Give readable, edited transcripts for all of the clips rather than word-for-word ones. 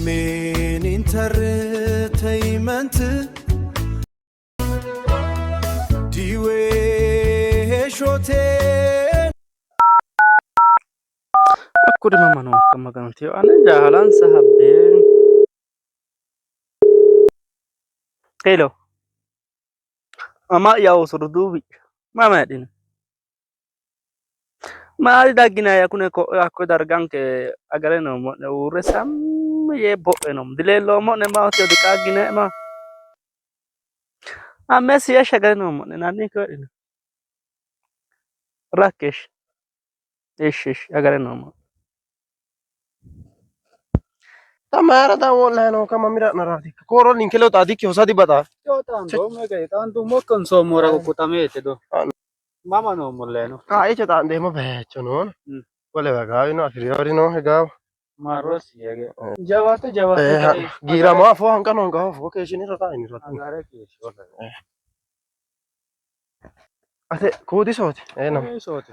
ሰሜን ኢንተርቴይመንት ዲዌ ሾቴ Hakkuri mama nookka Maganu tiyo ane jaalansa habbe. Hello. Ama'ya ooso roduuwi'ya mama heedhini? Maali dagginayya kune ko'o hakko darganke agare noommo'ne uurre sammi yee boe noommo. Dileelloommo'ne maati diqaagginayi maa? Ammessi yeeshshi agare noommo'ne nanni hiikko heedhini? Rakke ishshi. Ishshi ishshi agare noommo'ne. Ta mayra dawollayi nookka mamira ha'naraati? Kooro ninke ledo xaadikki hosa dibaxaa? Xaandummokki honsoommohura quqquxameeti do. Mama noommo leeno. Kaicho xaandeemmo bayicho noona. Wolewa gaawino afiriyorino hegaawa. Marrosi yege. Jawaate jawaate. Giiramo afoo hanqa noonka afoo keeshshiniro xaaniro. Agare keeshsho. Ate kuudisooti? Ee nama. Sooti.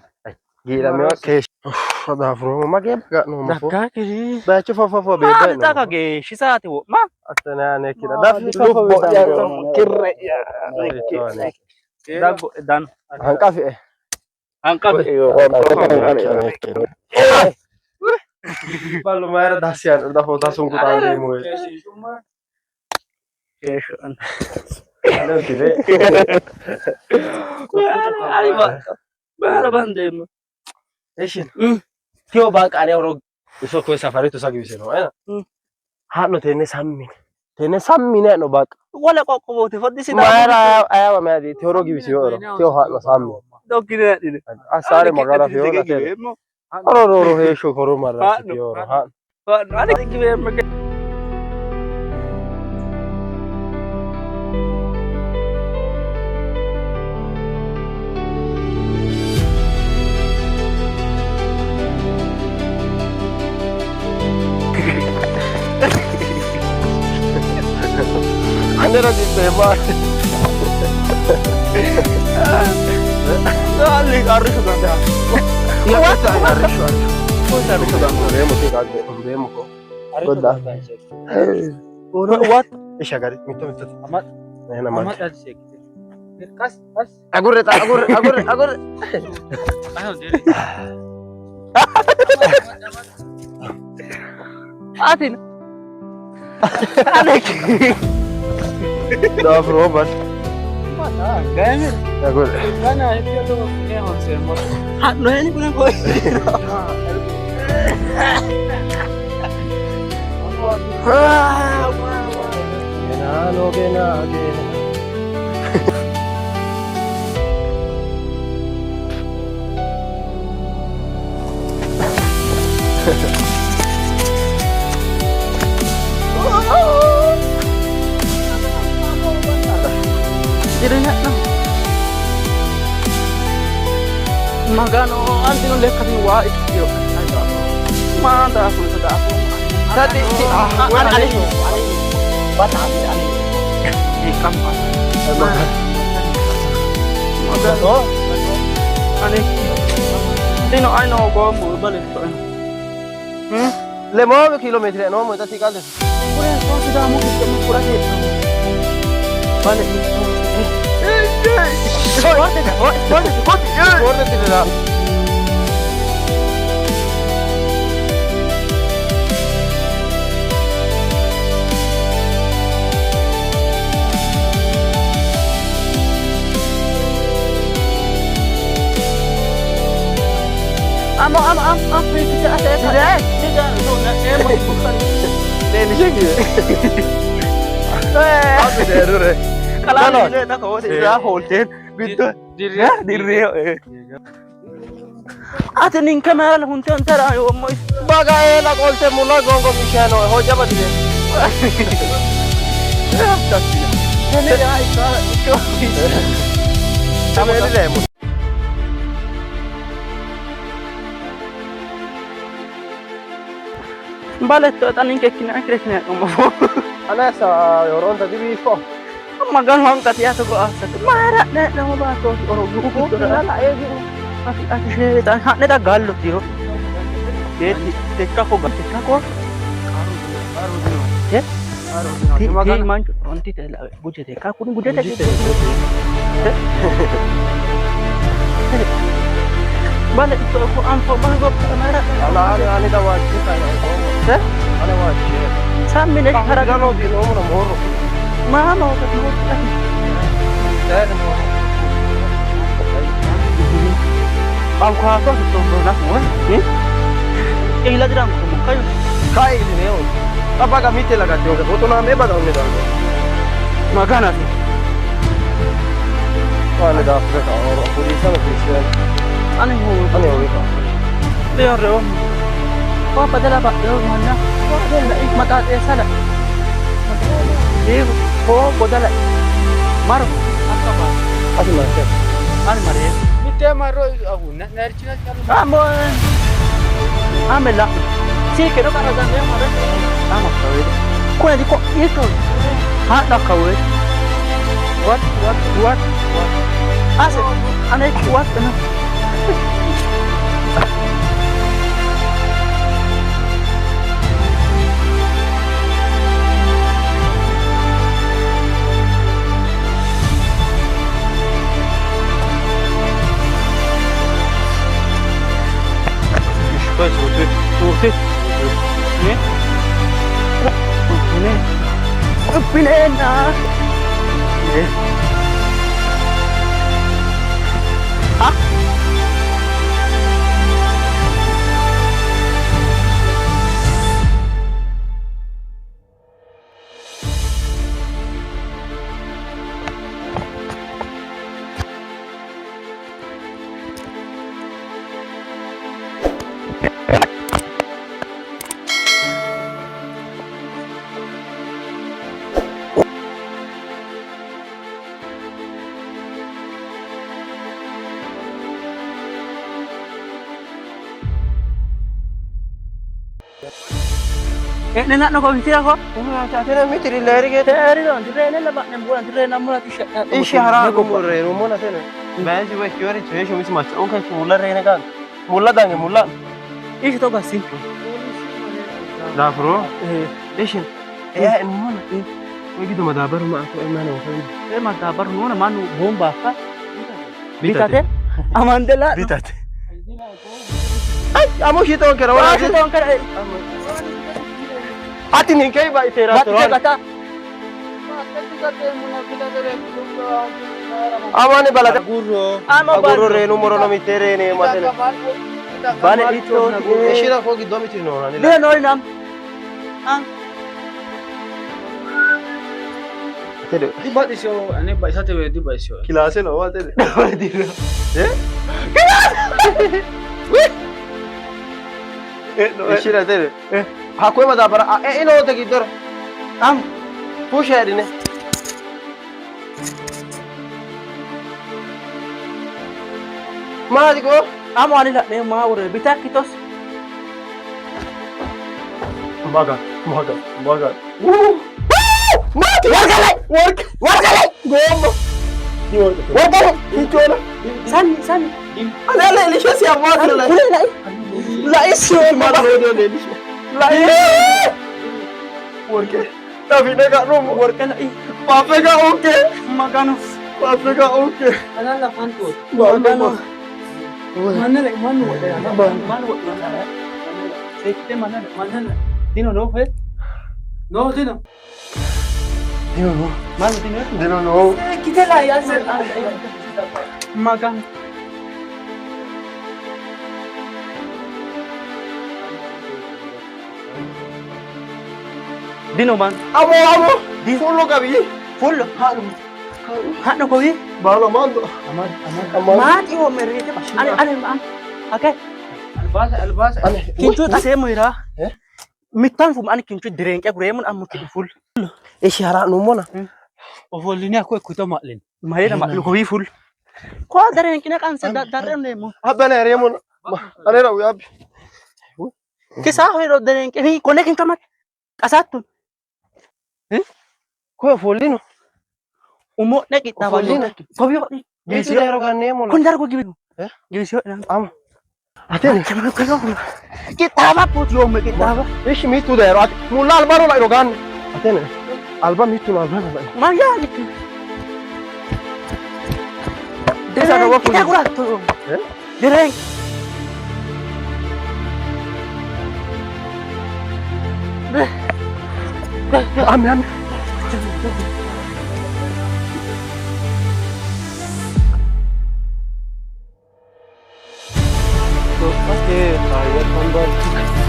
Giiramewa keeshshi. Daafuroommo magee baga'noommo afoo. Daggaa Bayicho fafafo Maali beebbayi daga geeshshi saate wo'ma? Astenaanekki dafi lubbo'ya kirre'ya Daggo dano. hanqafi Hanqafi. Ballo mayra dassi yaanno dafoo dasunku xaandeemmo Keeshsho. Lentile Ani bakka. Baara bandeemmo. Ishi tiyo baaqaane horo iso koye safaritu sa giwisino ha'no tenne sammine tenne sammine ha'no baaqa Wole qoqqowooti foddi mayra ayawa maydi tiyo giwisiyo ero tiyo ha'no sammine Doggine heedhine. assaare magara fiyo horo roro heeshsho horo marra tiyo ha'no Ani giweemmo. Anera dimbeemma Alli arrishsho gante. Arrishsho arrishsho gante beemmo ko godda What? Isha gari mitto mitto Ama Ena ama Kas kas. Agurre ta agurre agurre agurre Atin. Ane. Daafuro bal Gaemir. agurre Gana etiyo ne honseemmo. Ha'no heni kune koy. Gena no gena gena Dirina no. Magano antino lekkati waa ikkiro. Maa daafuro daafuro. Tati Ani ani ani. Ani. Hiiqqamma. Magano. Ani. Dino ani goommu baletto. Lemoomi kiiloomeetire noommo ita tiqalle Kure soo Sidaamu giddo kura heedhanno. Bale. Ispoortete ispoortete. Ispoortete dira Amo amo amo amo fiigicha ate ate. Leellishe giwe Abbi Kalaani ta koose isaa hoolteen biddo dirree. Ate ninke mayra hunte huntera yoommo. Baga eela qolte mulla gongo mishaano hojja badire. Sameeli Baletto xa ninke ikkine akkire ikkine hee'noommo. Anessa yoronta dibiifo. Maganu hanqati yaa togo assate mayra ha'ne hee'noommo baattooti Oromiyu giddora. Ati ati sheexan ha'ne daggallo tiro. Tekkako tekkako. Eh? Ti manchu ontite gujete ka kuni gujete. Bale ito ko anfo mango mara. Ala ani da wachi kai. Eh? Ani wachi. Sammi ne hara no di no mo moro. Ma no ka no. Ang kwa to to na mo. Eh? Ila dirang ko kayo. Kai ni ne. Abaga mite laga te otona me baga me da. Magana ti. Ane da Afrika oro polisa no fishe. Ane ho. Ane ho ka. Le re o. Ko padala ba yo manna. Ko la ik mata te sala. E ko bodala. Maro. Akka ba. Ati ma se. Ane mare. Mitte maro agu na nerchina chalu. Amo. Amela. Sì che no para da me mare. Amo kawe. Ko di ko ito. Ha da kawe. What what what what? Ase ane what na. Tuh. Ne? Ne? Pinena. Ha? Nena no ko tira ko. Tena mitiri leri ke. Teri don tire ne la ba ne buran tire na mura ti Ishi hara ko murre ro mona tena. Benji we kyori chwe shumis mach on ka mulla rene kan. Mulla dange mulla. Ishi to gasin. Da fro. Ishi. Eh mona. We gido madabar ma ko emana ko. Eh madabar no na manu bomba ka. Bitate. Amandela. Bitate. Ay, amo shito kera wala. Shito kera. Ati ninkei ba itera to. Bata. Amane bala Gurro. Agurro re numero no mitere ne matene. Bale ito Eshira ko giddo mitiri no na. Ne no nam. Ang. Tede. Di ba isyo ane ba isa te di ba isyo. Kilase no wa tede. Eh? Eshira tede. Eh. Hakwe madabara e ino te giddora. Am. Push edine. Ma dico? Amo ani la ne ma ure bitakitos. Maga, maga, maga. Mati! Wargale! Warg! Wargale! Gombo! Wargale! Hichona! Sani, sani. Ale ale elisha si amwakle la. Kule la. La isyo ma la elisha. La. Warge. Tafine ka room warge la. Pape ka okay. Magano. Pape ka okay. Ala la fanto. Magano. Manale manu manu Sekte manale manale. Dino no fe. No dino. Dino no. Manu dino. Dino no. Kite la ya se. Magano. Dino man. Amo amo. Fullo kabi. Fullo. Ha no kobi. Balo mando. Amad amad. Mati ho merite. Ane ane an. Okay. Albas albas. Ane. Kinchu tase muira. Eh? Mittan fum ane kinchu direnke guremun ammu ki ful. Ishi hara numona. Ofoline akko kuto malin. Mahera ma kobi ful. Ko direnke ne kanse darre ne mo. Habane remon. Ane ra uyabi. Kisa ho direnke ni kone kinchu mat. Kasatun. Eh? Ko ofolino. Umo ne kita Ofolino. Kobi Gisu dero ganemo. Kun dargo gibi. Eh? Gisu na. Am. Atene. Qixxaaba puuti yoomme qixxaaba. Ishi mittu dayro ati mulla albano lairo ganne. Atene. Alba mittu no albano lairo. Mayyaate? Isa kawa Direen quraatto. Eh? Direen. Amme amme.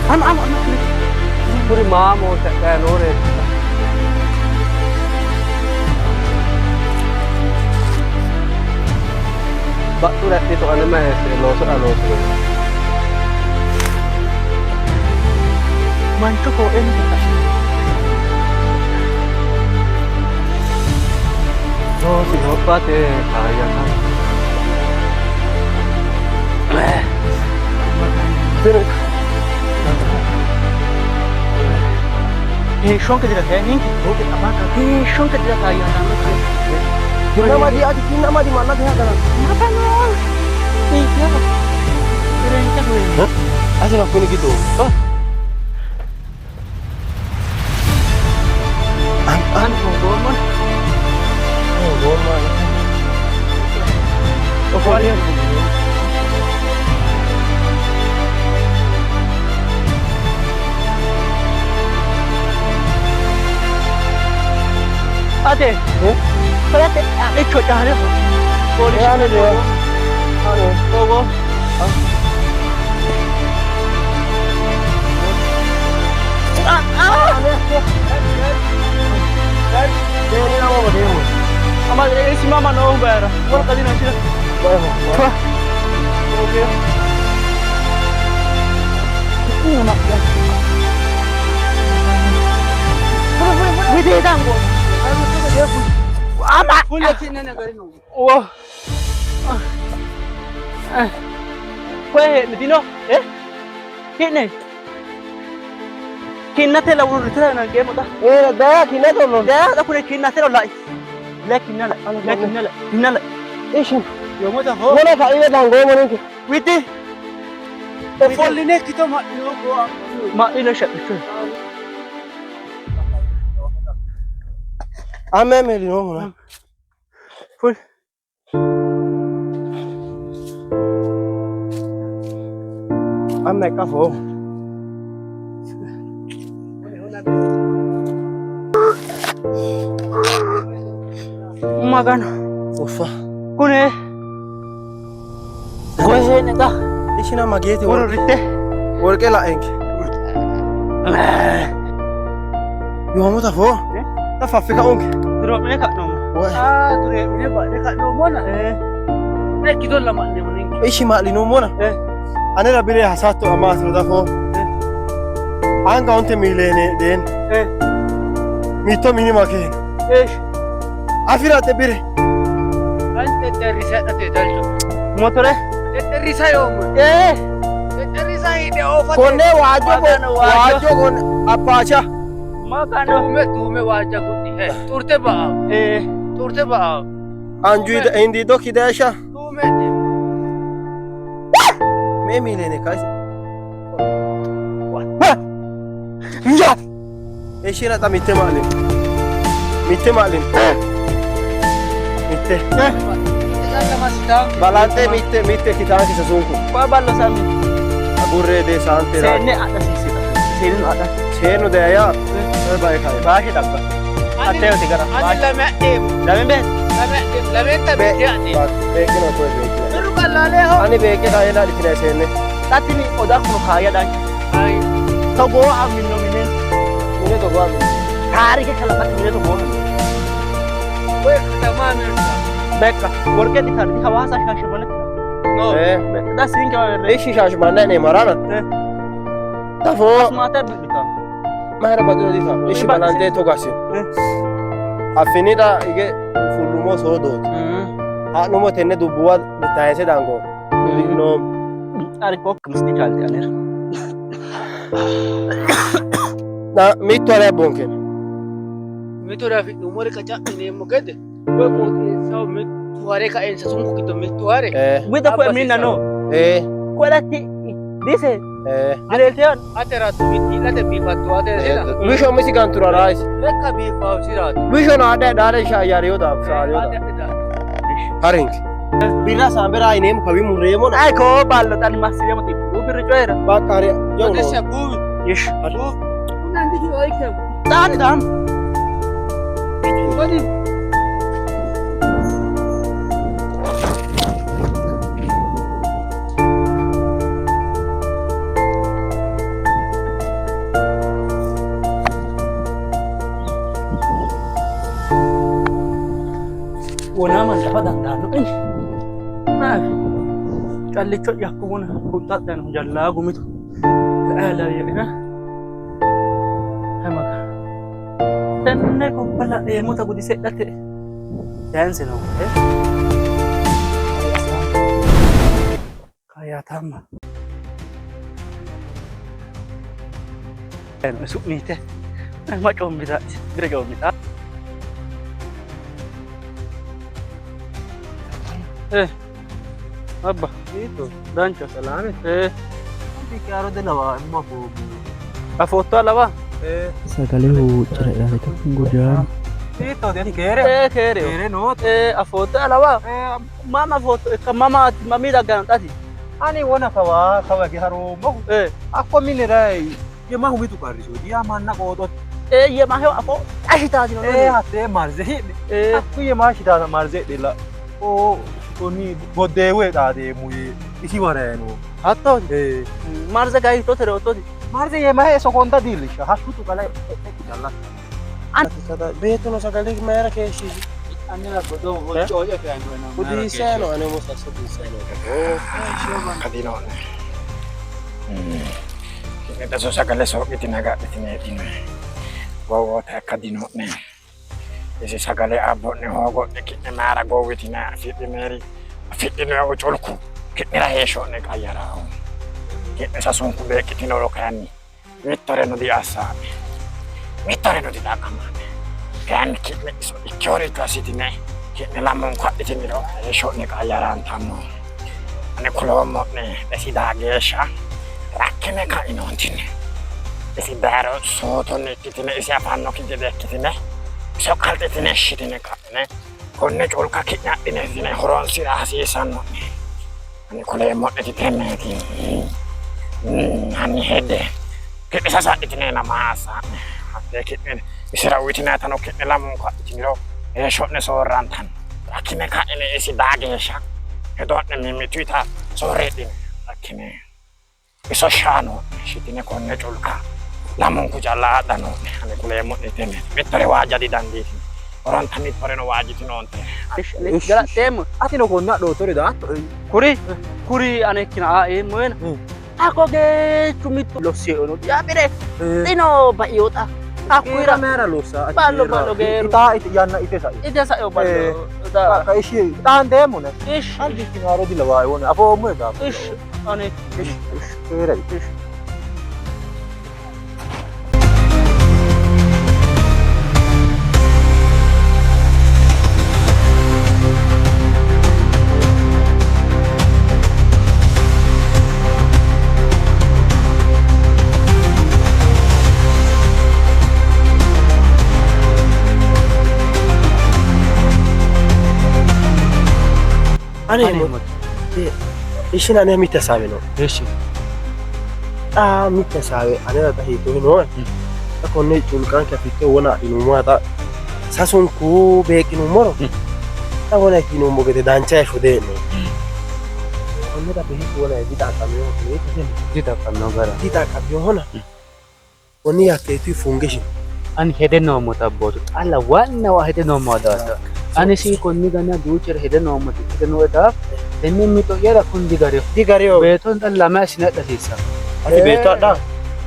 Am am am. Kuri maamo ta'e noore. Baxxure adhito ane maheesse looso looso. Mancho koo eenyu Loosi gobbate kaayya. Atene. Heeshshonke dira kee ninke togoo qixxaaba heeshshonke dira kaayyaataamo. Kinna madi ati kinna madi manna deha gana. Magano. Hiittoo. Direenke du'e. Asina kuni giddo. Am am. An hogoomman. Oh, gomma. Ofolle. Ate. Espérate, hecho ya lejos. Ane de. Ane. Togo. Ah, ah. Deeni nama badeemu. Ama esi mama no bara. Wal qadina shira. Baeho. Okay. Wide dango. Ama. Oh. Koye hee'nitino? Eh? Ki'ne? Kinnate la urritira nangeemmo xa. Eh, daya kinna tollo. Daa xa kune kinnatero lai. Le kinna lai. Le kinna lai. Kinna lai. Ishi. Wona ka iwe dangoommo ninke. Widi. Ofolline ikkito ma'lino Ma'lino shaqqicho. Amme melinoommo. Ful. Amme qafo. Magano. Uffa. Kune. Koye hee'ne xa. Ishina mageeti Urritte. worqe la'enke. Yoomota fo. Eh? Ta faffe ka'onke. Duro'mine ka'noommo. Wayi. Duree'mine ba'ne ka'noommona. Eh. Ikkito la ma'neemmo ninke. Ishi ma'linoommona. Eh. Anera bire hasatto amaatiro dafo. Anga onte miileene deen. Eh. Mitto mini makeena. Eesh. Afirate bire. An xexxerrisa hidhate dalcho. Motore. Xexxerrisa yoommo. Eh. Xexxerrisa hidhe oofate. Konne waajjo Magano waajjo. waajjo kon abbaacha. Magano. Duume duume waajja guddi. Xurte ba'a. Eh. Xurte ba'a. Anju indiido kideesha. Duume. Mee miileene kaisi. Ya. Ishina xa mitte ma'lin. Mitte ma'lin. Mitte. Balanxe mitte mitte kitaanki sasunku. Koye ballo sammi. Agurre de saante ra. Seenne adha siisira. Seenneno adha. Seenu deya. Bae kae. Baashe xagga. Atteoti gara. Ani lame adheemmo. Lame beet. Lame adheemmo. Lamenta mitte adheemmo. Beekino koye beekino. Birru qallaaleho. Ani beeke kaayela adhitine seenne. Xa tini oda kuno kaayya dancha. Togoo amminno mine. Mine togoo amminno. Taarike kalaqate mine togoo amminno. Koye katamaa mirta. Bekka worqe ditardi hawaasa shaashimanete. No. Eh. Xa siinkewa werre. Ishi shaashimanne ene marana. Eh. Tafoo. Asmaate bi'lita. Mayra baxino dita. Ishi balanxe togo assino. Eh. Affinida hige fullumo soodooti. Ha'numo tenne dubbuwa tayinse dango. Udi'noommo. Ari kokki misti caalti anera. Na mittu hare abbonke. Mitore afi'nummori qaca'mineemmo gede woy qooxeessaho mittu hare kaensa sunku giddo mittu hare. Eh. Wida koye minna no. Eh. Koye Dise. Dileeltiyan. Atera tumittilate biifattu ate sila. Wisho misi gantura raayis. Lekka biifaw siraati. Wisho naadhe dhaale shaayyaariyo daaf saariyo daaf. Harink. Birra saambera ineemu kawi murreemo na. Ay ko ballo tan masiremo tibbu birri coyra. Bakkaari. Odessa buubi. Ish. Daan daan. Kodi. Wonaaman lafa dandaanno ini. Callicho yakkubuna huxxadhano jallaa gumitu. La'aa Hamaga. Tenne gobba la'neemmota gudisedhate dance no. Kayatamma. Su'miite. Ma coommita. Bira coommita. Abba. Dancho. Salame. Chiaro della ma Afootto alaba. Sagale huuccira gujaa. Keere. Keere. Keere no. Afootto alaba. Mama footto ikka mama mami daggano xati. Ani wona kawa kawa ki haro mo. Akko minera ye ma humitu qarriso dia manna qodo. Ye ma he afo ashitaati no. Hatte marze hidhe. Akku ye ma shita marze dilla. O koni goddewe daade muye isi wareno. Hatto. Marze gai to tere ototi. Marze ye ma he sokonda dilisha hashutu kala jalla. Beettono sagale mayra keeshshiishi? Anera godo voce che hanno. Gudiiseno ane umo sasso diiseno. Kadino'ne. Ki'ne taso sagale soqqitine agadhitineetine. Gowwoota akkadino'ne. Isi sagale abbo'ne hoogo'ne ki'ne mayra gowwitine afidhineeri afidhinoehu culku ki'nera heeshsho'ne qayyaraahu. Ki'ne sasunku beeqqitinoro kayinni mittoreno diassaa'ne. Mittoreno dixaqqama'ne. Kayinni ki'ne iso ikkeworicho assitine ki'ne lamunku adhitiniro heeshsho'ne qayyarantanno. Ane kuloommo'ne isi daa geeshsha rakkine ka'inoontine. Isi dayiro sootonni ikkitine isi afannokki gede ikkitine iso qalxitine shitine ka'ine konne culka ki'ne adhine horonsira hasiisanno'ne. Ani kuleemmo'neti tenneeti. Hanni hedde ki'ne sasa adhitineena maa assaa'ne. Hattee ki'ne isira uyitinayitano ki'ne lamunku adhitiniro heeshsho'ne soorrantanno. Rakkine ka'ine isi daa geeshsha hedo'ne mimmituyita soorridhine rakkine iso shaano'ne shitine konne culka lamunku calla adhano'ne. Ani kuleemmo'ne tenneeti. Mittore waajja didandiitini. Horonta mittoreno waajjitinoonte. Galaxxeemmo. Atino konna adhoottori daatto. Kuri kuri ane ikkina aa eemmo ena. Hakko geechu mittu lossieono diabire. Dino baiota. Hakkuira mayra lossa. Ballo ballo geeru. Ita yanna ite sai. Ite saio ballo. Ka ishi taandeemmo ne. Ish Anti kinaro dilawaa wona afoommo eda. ish ane Ish ish keere. ish. Ane ishin ane mitte hasaabe no. Eshi. Xa mitte hasaabe anera xa hiittoohi nooe. Xa konne culkanke afitto wona adhinummoha xa sasunku beeqqinummoro xa wona ikkinummo gede dancha heeshsho dee'ne. Konne xa beettu wona dixaqqaminoho beettu Dixaqqamino gara. dixaqqaminohona konni yakkeetu funge shino. Ani hede noommota abbootu xalla waannawa hede noommo daafira. Ani si konni gana duuchare hede noommoti ikkite nooe daafo tenne mixo'yara kun digareho. Digareho. Beetton xa lame assine adha hasiissanno. Ati beetto adha?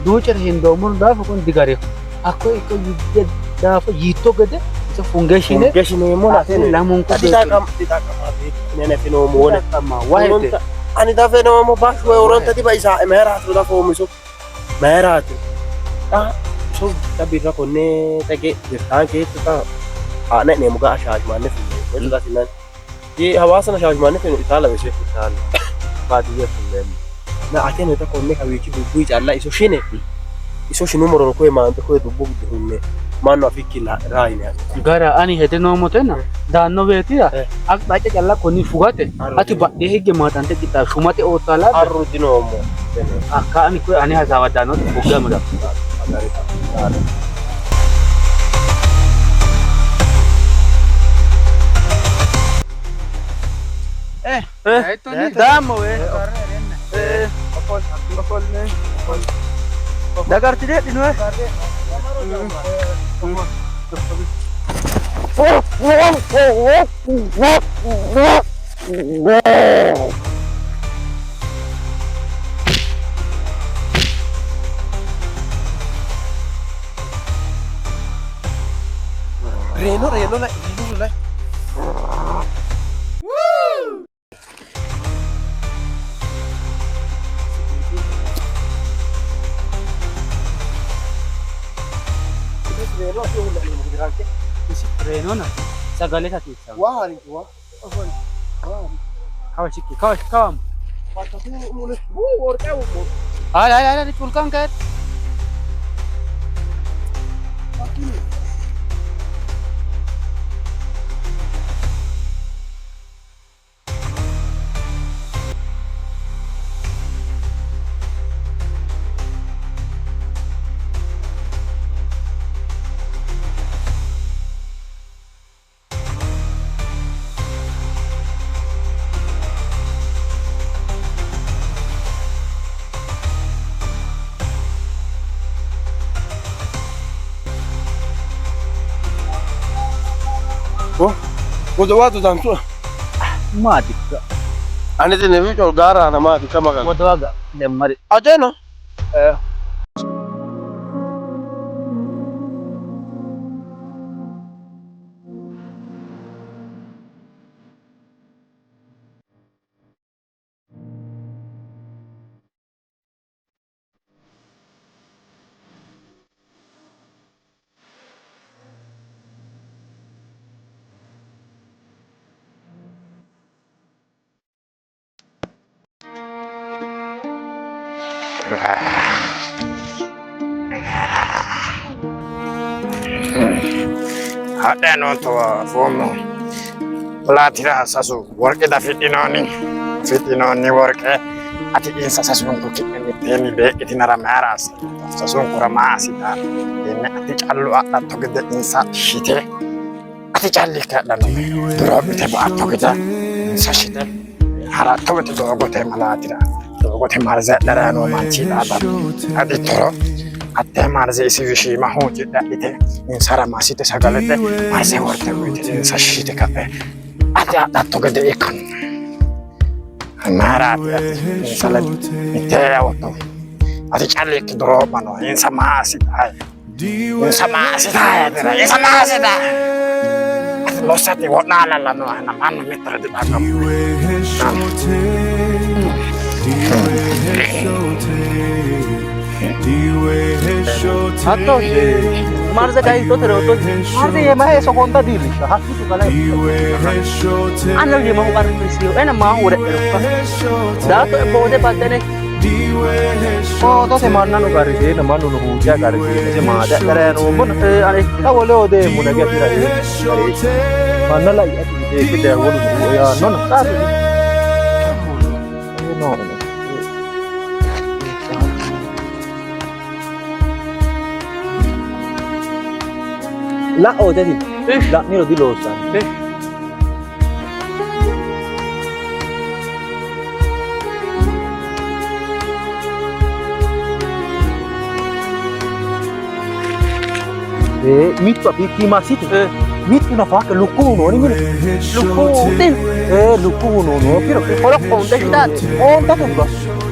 Duuchare hendoommo daafo kun digareho. Hakko ikko yidde daafo yiitto gede iso funge shine Funge shineemmona atene. lamunku Xa dixaqqamaa beettu kune afe noommo wona. dixaqqamaa wahete. Ani dafe noommo bashshu woy horonta dibaisaae mayraatiro dafoommo iso. Mayraatiro. Xa iso xa birra konne xege birtaankeetto xa haa'ne e'neemmo ga'a Shaashimanne fulleemmo. Iso xa sinanni. Hawaasana Shaashimanne fino Itaala wese. Itaala. Baadiyye fulleemmo. Na ateno ta konne kawiichi dubbu calla iso shine iso shinummorono koye maante koye dubbu giddo hunne mannu afikki raayine Gara ani hede noommotena daanno beetira aqxaacca calla konni fugate ati badhee higge maaxante qixxaawi shumate oottaa Arru dinoommo. Akka ani koye ane hasaawa daannoti fuggamira. Daammo wee. Dagartine hedhinoe. Reeno reeno lai reeno lai. Reenona sagale hasiissanno. Waa harinki waa. Kawa shikki kawa kawa. Ay ay ay culkan kayet. Godowaatu dantu. Maatikka. Ani tini fi gaara ana maati kama kan. Godowa demmari. Ajeno. Hadhe nootto foommo laatira sasu worqe dafidhinoonni fidhinoonni worqe ati insa sasunku ki'ne mitteenni beeqqitinara mayra assitto sasunkura maa assitanno tenne ati callu adhatto gede insa shite ati callikki adhanno duroo'mite ba"atto gede insa shite haratto wote doogote malaatira doogote marze adhara noo manchi xaadanno adhittoro hattee marze isiwi shiima huuccidhe adhite insara massite sagalete marze worte uyite insa shite ka'e ati adhatto gede ikkanno. Mayraati ati insa ledo mittee yawootto ati callikki duroo'ma no insa maa assitayi insa maa assitayi atera insa maa assitayi ati lossate wo'naalalla noohena mannu mittore dixaqqamanno. Hatto marze gaitto tere otto marze yema he sokonda diilisha hakkitu kala anna yema hu qarrisiyo ena maa hure daatto boode baddene Footote mannano qarriseenna mannuno huucca qarriseenna ise maate adhara noommona xa wole odeemmo nage atira manna lai ati seekke daye wolu yaannona xaatu no. La'ooteti la'niro diloossanno. Mittu afikki massite mittu nafa lukkuwu nooni mine lukkuwu din lukkuwu noonookkiro horo qoonde shitaati qoontate ba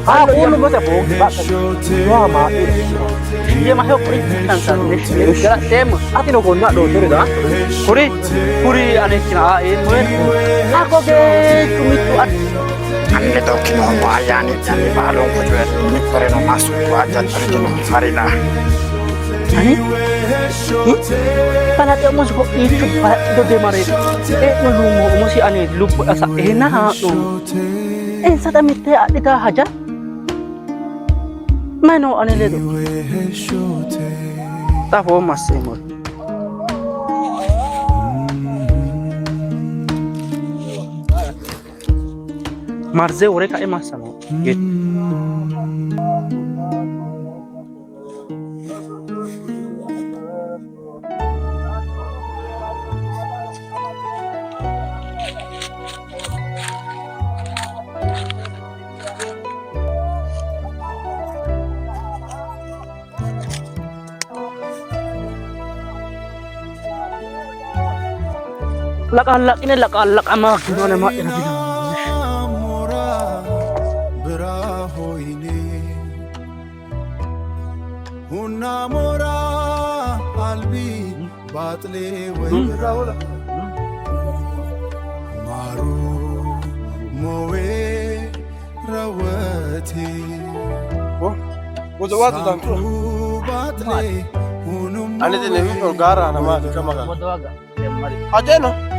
haa qoollu mase foonki ba'ka noha maadhira yema he kuri kansanne galateemmo atino konne adhoottore daa kuri kuri anekkina aa eemmo hakko geeshshu mittu ati Ani ledokki noommo ayyaani'yanni baalunku coye mittoreno massukki waajjattori dino farida. Ani balaxe umosi ho'iicho balaxido demareeti e'no yuummo umosi aneeti lubbo'ya sa'eenna haa'noommo insa xa mittee adhitaa haja Mayi noo ane ledo? Xa foommo asseemmori. Marze wore kae massa noo gede. Laqaallaqine laqaallaqama gidone ma'ina dino. Ani tini gaara nama kama kan. Ajeno.